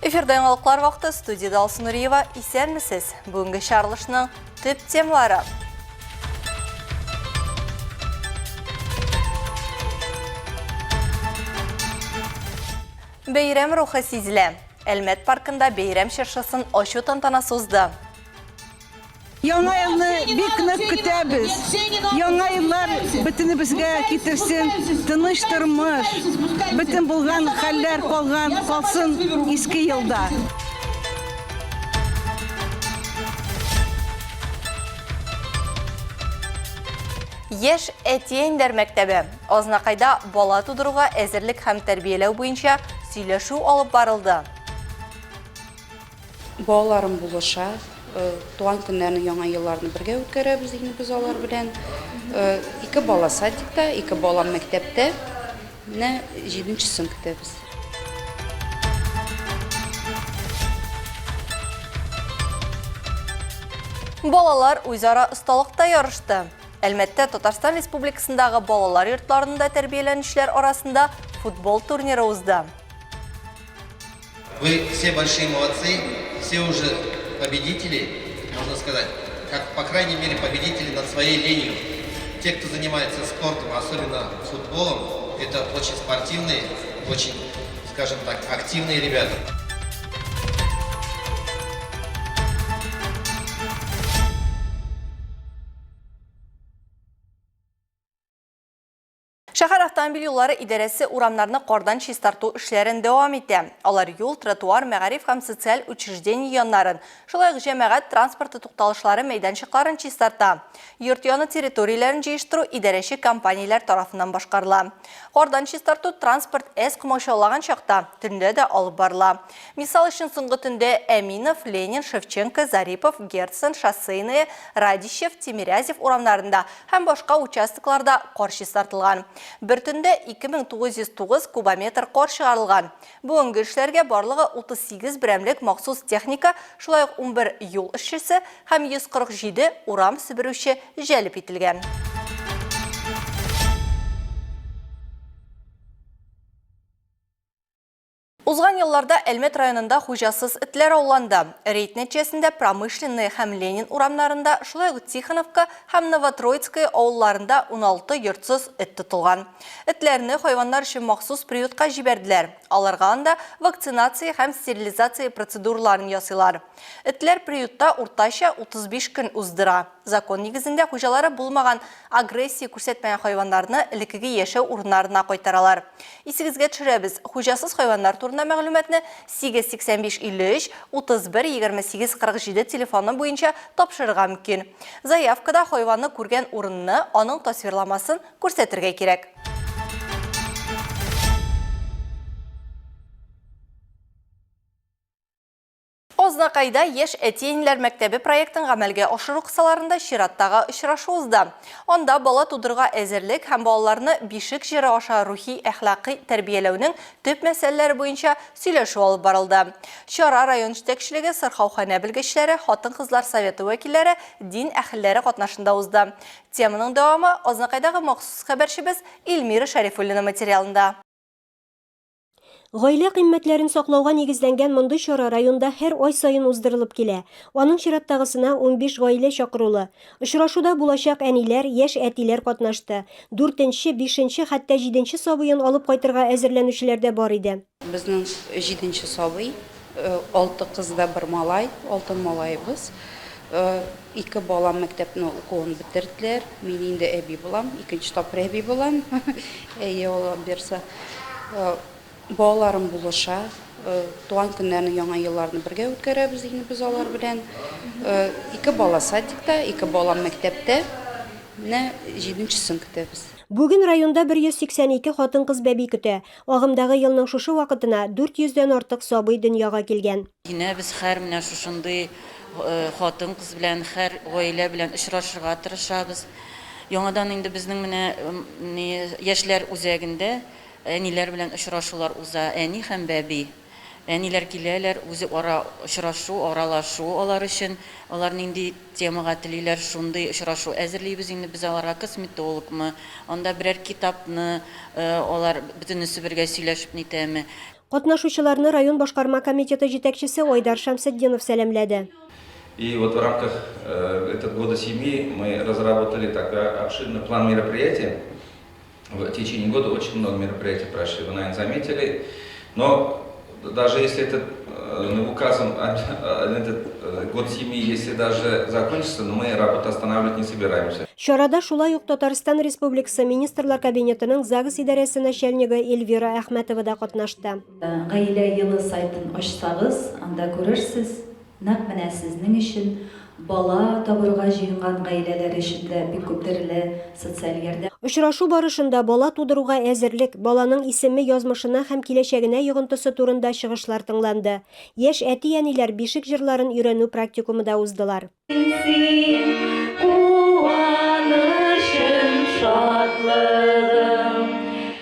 Эфирда яңалыклар вакыты студияда Алсу Нуриева. Исәнмесез. Бүгенге чыгарылышның төп темалары. Бәйрәм рухы сизелә. Әлмәт паркында бәйрәм чыршысын ачу тантанасы узды. Яңа елны бик нык көтәбез. Яңа еллар бөтенебезгә китерсен тыныч тормыш, бөтен булган хәлләр калган калсын иске елда. Яшь әти-әниләр мәктәбе. Азнакайда бала тудыруга әзерлек һәм тәрбияләү буенча сөйләшү алып барылды. Балаларым булыша. Туган көннәрне, яңа елларны бергә үткәрәбез инде без алар белән. Ике бала садикта, ике бала мәктәптә. Менә җиденчесен көтәбез. Балалар үзара осталыкта ярышты. Әлмәттә Татарстан Республикасындагы балалар йортларында тәрбияләнүчеләр арасында футбол турниры узды. Вы все большие молодцы, все уже победители, можно сказать, как, по крайней мере, победители над своей ленью. Те, кто занимается спортом, особенно футболом, это очень спортивные, очень, скажем так, активные ребята. Шәһәр автомобиль юллары идарәсе урамнарны кардан чистарту эшләрен дәвам итә. Алар юл, тротуар, мәгариф һәм социаль учреждение яннарын, шулай ук җәмәгать транспорты тукталышлары мәйданчыкларын чистарта. Йорт яны территорияләрен җыештыру идарәче компанияләр тарафыннан башкарыла. Кардан чистарту транспорт әз комачаулаган чакта, төнлә дә алып барыла. Мисал өчен, соңгы төндә Әминов, Ленин, Шевченко, Зарипов, Герцен, Шоссейная, Радищев, Тимирязев урамнарында һәм башка участокларда кар чистартылган. Бер төндә 2909 кубометр кар чыгарылган. Бүгенге эшләргә барлыгы 38 берәмлек махсус техника, шулай ук 11 юл эшчесе һәм 147 урам себерүче җәлеп ителгән. Узган елларда Әлмәт районында хуҗасыз этләр ауланды. Рейд нәтиҗәсендә Промышленная һәм Ленин урамнарында, шулай ук Тихоновка һәм Новотроицкое авылларында 16 йортсыз эт тотылган. Этләрне хайваннар өчен махсус приютка җибәрделәр. Аларга анда вакцинация һәм стерилизация процедураларын ясыйлар. Этләр приютта уртача 35 көн уздыра. Закон нигезендә хуҗалары булмаган агрессия күрсәтмәгән хайваннарны элеккеге яшәү урыннарына кайтаралар. Исегезгә төшерәбез, хуҗасыз хайваннар турында мәгълүматны 8 85 53 31 28 47 телефоны буенча тапшырырга мөмкин. Заявкада хайванны күргән урынны, аның тасвирламасын күрсәтергә кирәк. Азнакайда Яшь әти-әниләр мәктәбе проектын гамәлгә ашыру кысаларында чираттагы очрашу узды. Анда бала тудыруга әзерлек һәм балаларны бишек җыры аша рухи-әхлакый тәрбияләүнең төп мәсьәләләре буенча сөйләшү алып барылды. Чара район җитәкчелеге, сырхауханә белгечләре, хатын-кызлар советы вәкилләре, дин әһелләре катнашында узды. Теманың дәвамы Азнакайдагы махсус хәбәрчебез Эльмира Шәрифуллина материалында. Гаилә кыйммәтләрен саклауга нигезләнгән мондый чара районда һәр ай саен уздырылып килә. Аның чираттагысына 15 гаилә чакырулы. Очрашуда булачак әниләр, яшь әтиләр катнашты. Дүртенче, бишенче, хәтта җиденче сабыен алып кайтырга әзерләнүчеләр дә бар иде. Безнең җиденче сабый, алты кыз да бер малай, алтын малаебыз. Ике балам мәктәпне укуын бетерделәр. Мин инде әби булам, икенче тапкыр әби булам. Әйе, Алла бирса. Балаларым булыша. Туган көннәрне, яңа елларны бергә үткәрәбез инде без алар белән. Ике бала садикта, ике бала мәктәптә. Менә җиденчесен көтәбез. Бүген районда 182 хатын-кыз бәби көтә. Агымдагы елның шушы вакытына 400 дән артык сабый дөньяга килгән. Динә, без хәр менә шушындый хатын-кыз белән, хәр гаилә белән очрашырга тырышабыз. Яңадан инде безнең менә ни яшьләр үзәгендә әниләр белән очрашулар уза, әни һәм бәби. Әниләр киләләр, үзе ара очрашу, аралашу алар өчен. Алар нинди темага телиләр, шундый очрашу әзерлибез инде без аларга, косметологмы, анда берәр китапны алар бөтенесе бергә сөйләшеп нитәме. Катнашучыларны район башкарма комитеты җитәкчесе Айдар Шәмсетдинов сәламләде. И вот в рамках этот года семьи мы разработали такой обширный план мероприятий. В течение года очень много мероприятий прошли, вы, наверное, заметили. Но даже если этот ну, указом этот год семьи, если даже закончится, но мы работу останавливать не собираемся. Чарада шулай ук Татарстан Республикасы Министрлар Кабинетының ЗАГС идарәсе начальнигы Эльвира Әхмәтова да катнашты. Гаилә елы сайтын ачсагыз, анда күрерсез, нәкъ менә сезнең өчен, бала табырга җыенган гаиләләр өчен дә бик күп төрле социаль ярдәм. Очрашу барышында бала тудыруга әзерлек, баланың исеме язмышына һәм киләчәгенә йогынтысы турында чыгышлар тыңланды. Яшь әти-әниләр бишек җырларын өйрәнү практикумы да уздылар. Син, куанычым, шатлыгым,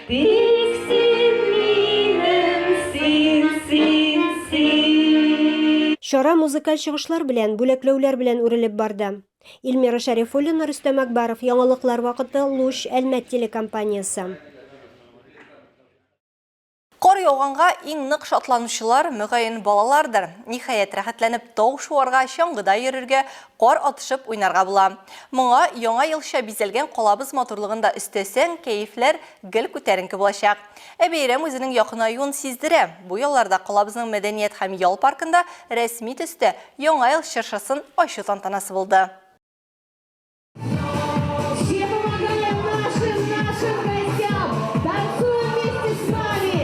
Тик син минем, син, син, син. Чара музыкаль чыгышлар белән, бүләкләүләр белән үрелеп барды. Эльмира Шәрифуллина, Рөстәм Әкбаров, Яңалыклар вакыты, Луч, Әлмәт телекомпаниясе. Кар яуганга иң нык шатланучылар, мөгаен, балалардыр. Ниһаять, рәхәтләнеп тау шуарга, чаңгыда йөрергә, кар атышып уйнарга була. Моңа яңа елча бизәлгән калабыз матурлыгын да өстәсәң, кәефләр гел күтәренке булачак. Ә бәйрәм үзенең якынаюын сиздерә. Бу ялларда калабызның мәдәният һәм ял паркында рәсми төстә Яңа ел чыршысын ачу тантанасы булды. Все помогаем нашим, нашим гостям! Танцуем вместе с вами!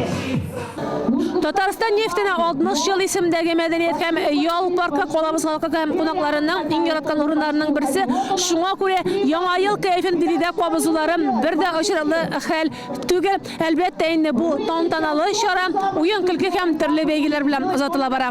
Татарстан нефтенә 60 ел исемдәге мәдәният һәм ял паркы калабыз халкы һәм кунакларының иң яраткан урыннарының берсе. Шуңа күрә яңа ел кәефен биредә кабызулары бер дә очраклы хәл түгел. Әлбәттә инде бу тантаналы чара уен-көлке һәм төрле бәйгеләр белән озатыла бара.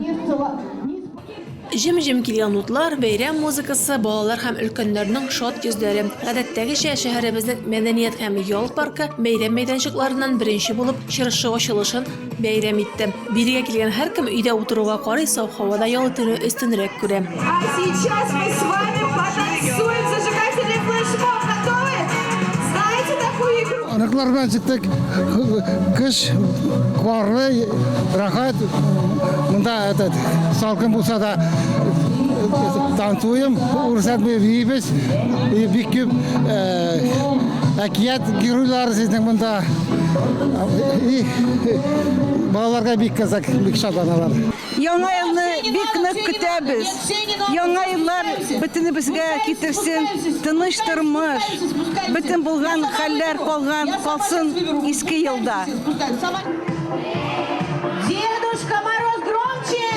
Җем-җем килгән утлар, бәйрәм музыкасы, балалар һәм өлкәннәрнең шат йөзләре. Гадәттәгечә, шәһәребезнең мәдәният һәм ял паркы бәйрәм мәйданчыкларыннан беренче булып чыршы ачылышын бәйрәм итте. Бирегә килгән һәркем өйдә утыруга карый саф һавада ял итүне өстенрәк күрә. А сейчас мы с вами потанцуем зажигательный флешмоб. Готовы? Знаете такую игру? Оныклар белән чыктык. Кыш карлы, рәхәт. Монда этот салкын булса да танцуем, урысат биибез. И бик күп әкият геройлары сезнең монда. И балаларга бик кызык, бик шатланалар. Яңа елны бик нык көтәбез. Яңа еллар бөтенебезгә китерсен тыныч тормыш. Бөтен булган хәлләр калган калсын иске елда. Дедушка Мороз громче!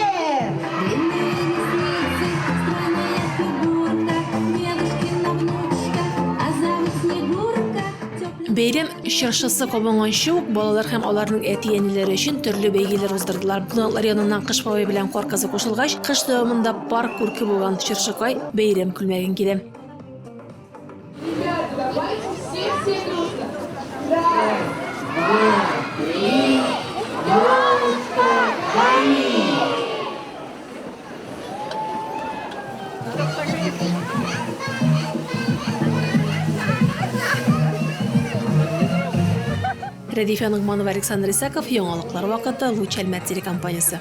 Бәйрәм чыршысы кабынганчы ук балалар һәм аларның әти-әниләре өчен төрле бәйгеләр уздырдылар. Кунаклар яныннан Кыш бабай белән Кар кызы кушылгач, кыш дәвамында парк күрке булган чыршыкай бәйрәм күлмәген киде. Ребята, давайте все-все дружно. Раз, два, три. Елочка, гори! Рәдифә Ногманова, Александр Исаков, Яңалыклар вакыты, Луч Әлмәт телекомпаниясе.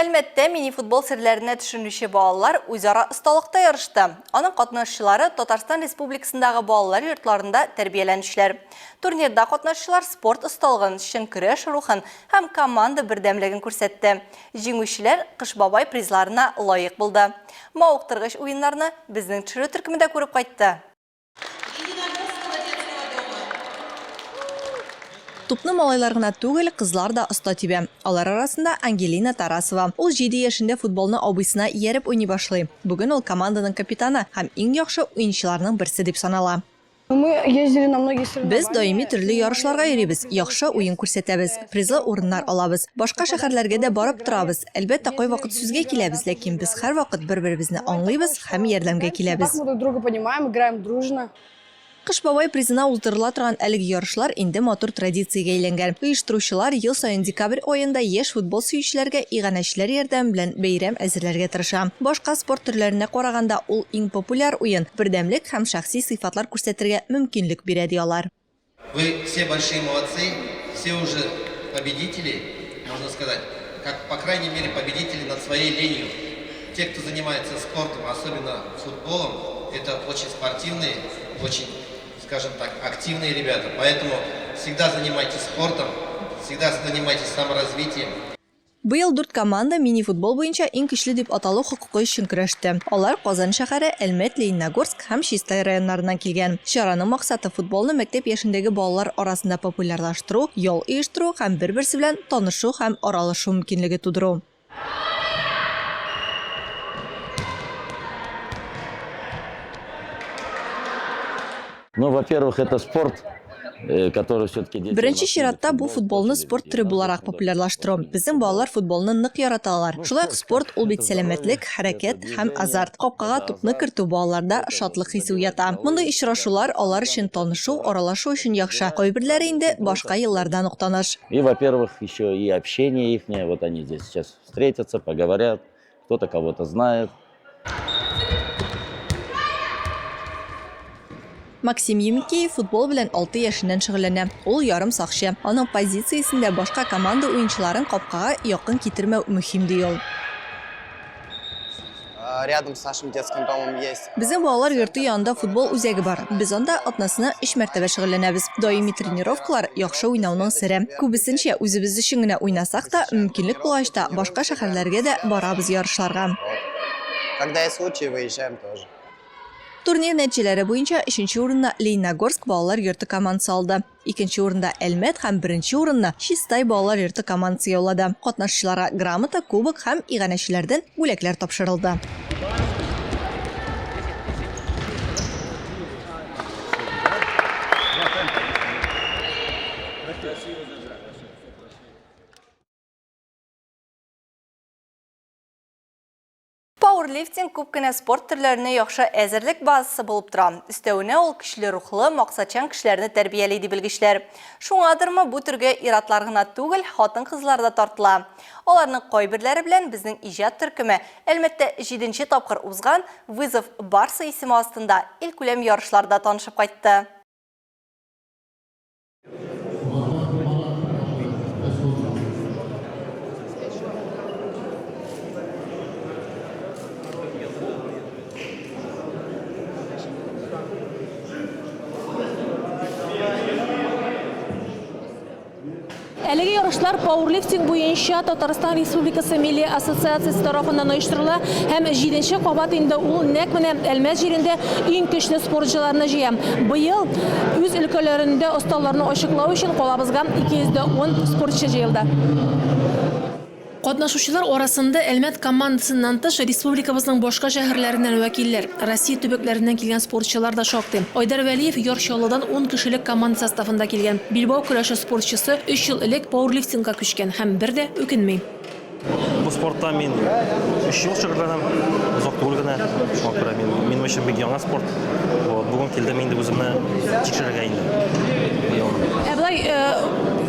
Әлмәттә мини-футбол серләренә төшенүче балалар үзара осталыкта ярышты. Аның катнашчылары Татарстан Республикасындагы балалар йортларында тәрбияләнүчеләр. Турнирда катнашчылар спорт осталыгын, чын көрәш рухын һәм команда бердәмлеген күрсәтте. Җиңүчеләр Кыш бабай призларына лаек булды. Мавыктыргыч уеннарны безнең төшерү төркеме дә күреп кайтты. Тупны малайлар гына түгел, кызлар да оста тибә. Алар арасында Ангелина Тарасова. Ул җиде яшендә футболны абыйсына ияреп уйный башлый. Бүген ул команданың капитаны һәм иң яхшы уенчыларның берсе дип санала. Без даими төрле ярышларга йөрибез, яхшы уен күрсәтәбез, призлы урыннар алабыз. Башка шәһәрләргә дә барып торабыз. Әлбәттә, кайвакыт сүзгә киләбез, ләкин без һәрвакыт бер-беребезне аңлыйбыз һәм ярдәмгә киләбез. Мы друг друга понимаем, играем дружно. Кыш бабай призына уздырыла торган әлеге ярышлар инде матур традициягә әйләнгән. Оештыручылар ел саен декабрь аенда яшь футбол сөючеләргә иганәчеләр ярдәме белән бәйрәм әзерләргә тырыша. Башка спорт төрләренә караганда ул иң популяр уен, бердәмлек һәм шәхси сыйфатлар күрсәтергә мөмкинлек бирә, ди алар. Вы все большие молодцы, все уже победители, можно сказать, как, по крайней мере, победители над своей ленью. Те, кто занимается спортом, особенно футболом, это очень спортивные, очень, скажем так, активные ребята. Поэтому всегда занимайтесь спортом, всегда занимайтесь саморазвитием. Быел дүрт команда мини-футбол буенча иң көчле дип аталу хокукы өчен көрәште. Алар Казан шәһәре, Әлмәт, Лениногорск һәм Чистай районнарыннан килгән. Чараның максаты, футболны мәктәп яшендәге балалар арасында популярлаштыру, ял оештыру һәм бер-берсе белән танышу һәм аралашу мөмкинлеге тудыру. Ну, во-первых, это спорт, э, который все-таки дети Беренче чиратта бу футболны спорт төре буларак популярлаштыру. Безнең балалар футболны нык яраталар. Шулай ук спорт ул бит сәламәтлек, хәрәкәт һәм азарт. Капкага тупны кертү балаларда шатлык хисе уята. Мондый очрашулар алар өчен танышу, аралашу өчен яхшы. Кайберләре инде башка еллардан ук таныш. И, во-первых, еще и общение ихнее. Вот они здесь сейчас встретятся, поговорят, кто-то кого-то знает. Максим Емикеев футбол белән 6 яшеннән шөгыльләнә. Ул ярым сакчы. Аның позициясендә башка команда уенчыларын капкага якын китермәү мөһим, ди ул. Рядом с нашим детским домом есть. Безнең балалар йорты янында футбол үзәге бар. Без анда атнасына өч мәртәбә шөгыльләнәбез. Даими тренировкалар, яхшы уйнауның сере. Күбесенчә үзебез өчен генә уйнасак та, мөмкинлек булгач та, башка шәһәрләргә дә барабыз ярышларга. Когда есть случай, выезжаем тоже. Турнир нәтиҗәләре буенча өченче урынны Лениногорск балалар йорты командасы алды. Икенче урында Әлмәт һәм беренче урынны Чистай балалар йорты командасы яулады. Катнашучыларга грамота, кубок һәм иганәчеләрдән бүләкләр тапшырылды. Пауэрлифтинг күп кенә спорт төрләренә яхшы әзерлек базасы булып тора. Өстәвенә ул көчле рухлы, максатчан кешеләрне тәрбияли, ди белгечләр. Шуңадырмы, бу төргә ир-атлар гына түгел, хатын-кызлар да тартыла. Аларның кайберләре белән безнең иҗат төркеме Әлмәттә җиденче тапкыр узган Вызов Барса исеме астында илкүләм ярышларда танышып кайтты. Әлеге ярышлар пауэрлифтинг буенча Татарстан Республикасы Милли ассоциациясе тарафыннан оештырыла һәм җиденче кабат инде ул нәкъ менә Әлмәт җирендә иң көчле спортчыларны җыя. Быел үз өлкәләрендә осталарны ачыклау өчен калабызга 210 спортчы җыелды. Катнашучылар арасында Әлмәт командасыннан тыш, республикабызның башка шәһәрләреннән вәкилләр, Россия төбәкләреннән килгән спортчылар да шактый. Айдар Вәлиев Яр Чаллыдан ун кешелек команда составында килгән. Билбау көрәше спортчысы өч ел элек пауэрлифтингка күчкән һәм бер дә үкенми. Бу спортта мин өч ел шөгыльләнәм, озак түгел генә. Шуңа күрә мин, минем өчен бик яңа спорт. Вот, бүген килдем инде үземне тикшерергә инде. Быел. Ә болай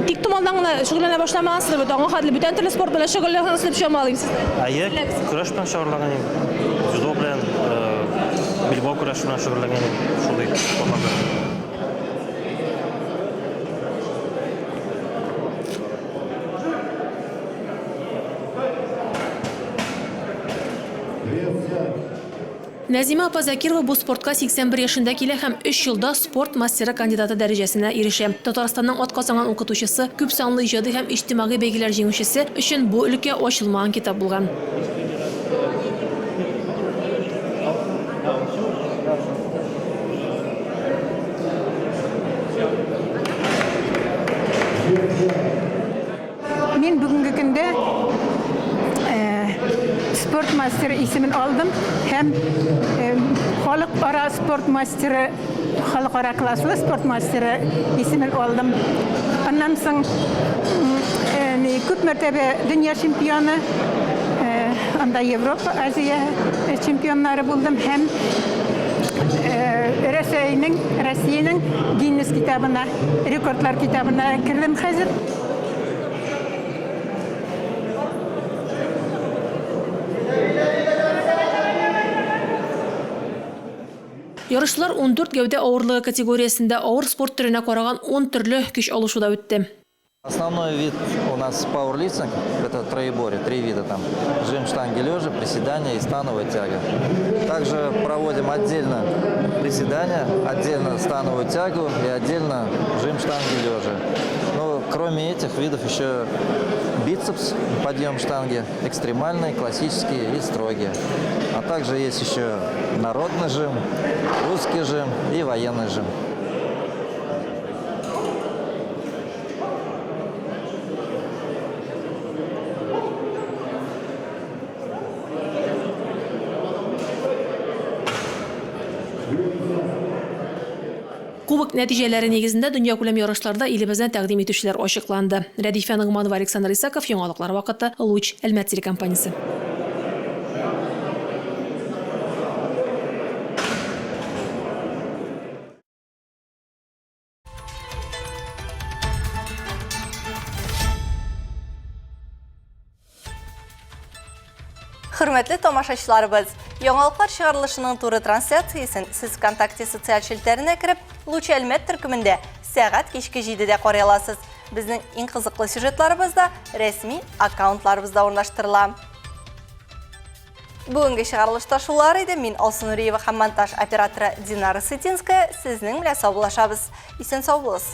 тик томалдан гына шөгыльләнә башламагансыздыр бит, аңа хәтле бүтән төрле спорт белән шөгыльләнгәнсез дип чамалыйм сезне. Әйе, көрәш белән шөгыльләнгән идем. Дзюдо белән, билбау көрәше белән шөгыльләнгән идем. Шундый спортлар белән. Нәзимә апа Закирова бу спортка 81 яшендә килә һәм өч елда спорт мастеры кандидаты дәрәҗәсенә ирешә. Татарстанның атказанган укытучысы, күпсанлы иҗади һәм иҗтимагый бәйгеләр җиңүчесе өчен бу өлкә ачылмаган китап булган. Мин бүгенге көндә спорт мастеры исемен алдым һәм халыкара спорт мастеры, халыкара класслы спорт мастеры исемен алдым. Аннан соң күп мәртәбә дөнья чемпионы, анда Европа, Азия чемпионнары булдым һәм. Рәсәйнең, Россиянең Гиннес китабына, рекордлар китабына кердем хәзер. Ярышлар 14 гәүдә авырлыгы категориясендә авыр спорт төренә караган ун төрле көч алышуда үтте. Основной вид у нас пауэрлифтинг, это троеборье, три вида там. Жим штанги лежа, приседания и становая тяга. Также проводим отдельно приседания, отдельно становую тягу и отдельно жим штанги лежа. Но кроме этих видов еще бицепс, подъем штанги, экстремальные, классические и строгие. А также есть еще народный жим, русский жим и военный жим. Кубок нәтиҗәләре нигезендә дөньякүләм ярышларда илебезне тәкъдим итүчеләр ачыкланды. Рәдифә Ногманова, Александр Исаков, Яңалыклар вакыты, Луч, Әлмәт телекомпаниясе. Хөрмәтле тамашачыларыбыз, яңалыклар чыгарылышының туры трансляциясен сез ВКонтакте социаль челтәренә кереп, Луч Әлмәт төркемендә сәгать кичке 7-дә карый аласыз. Безнең иң кызыклы сюжетларыбыз да рәсми аккаунтларыбызда урнаштырыла. Бүгенге чыгарылышта шулар иде. Мин Алсу Нуриева һәм монтаж операторы Динара Сытинская сезнең белән саубуллашабыз. Исән сау булыгыз.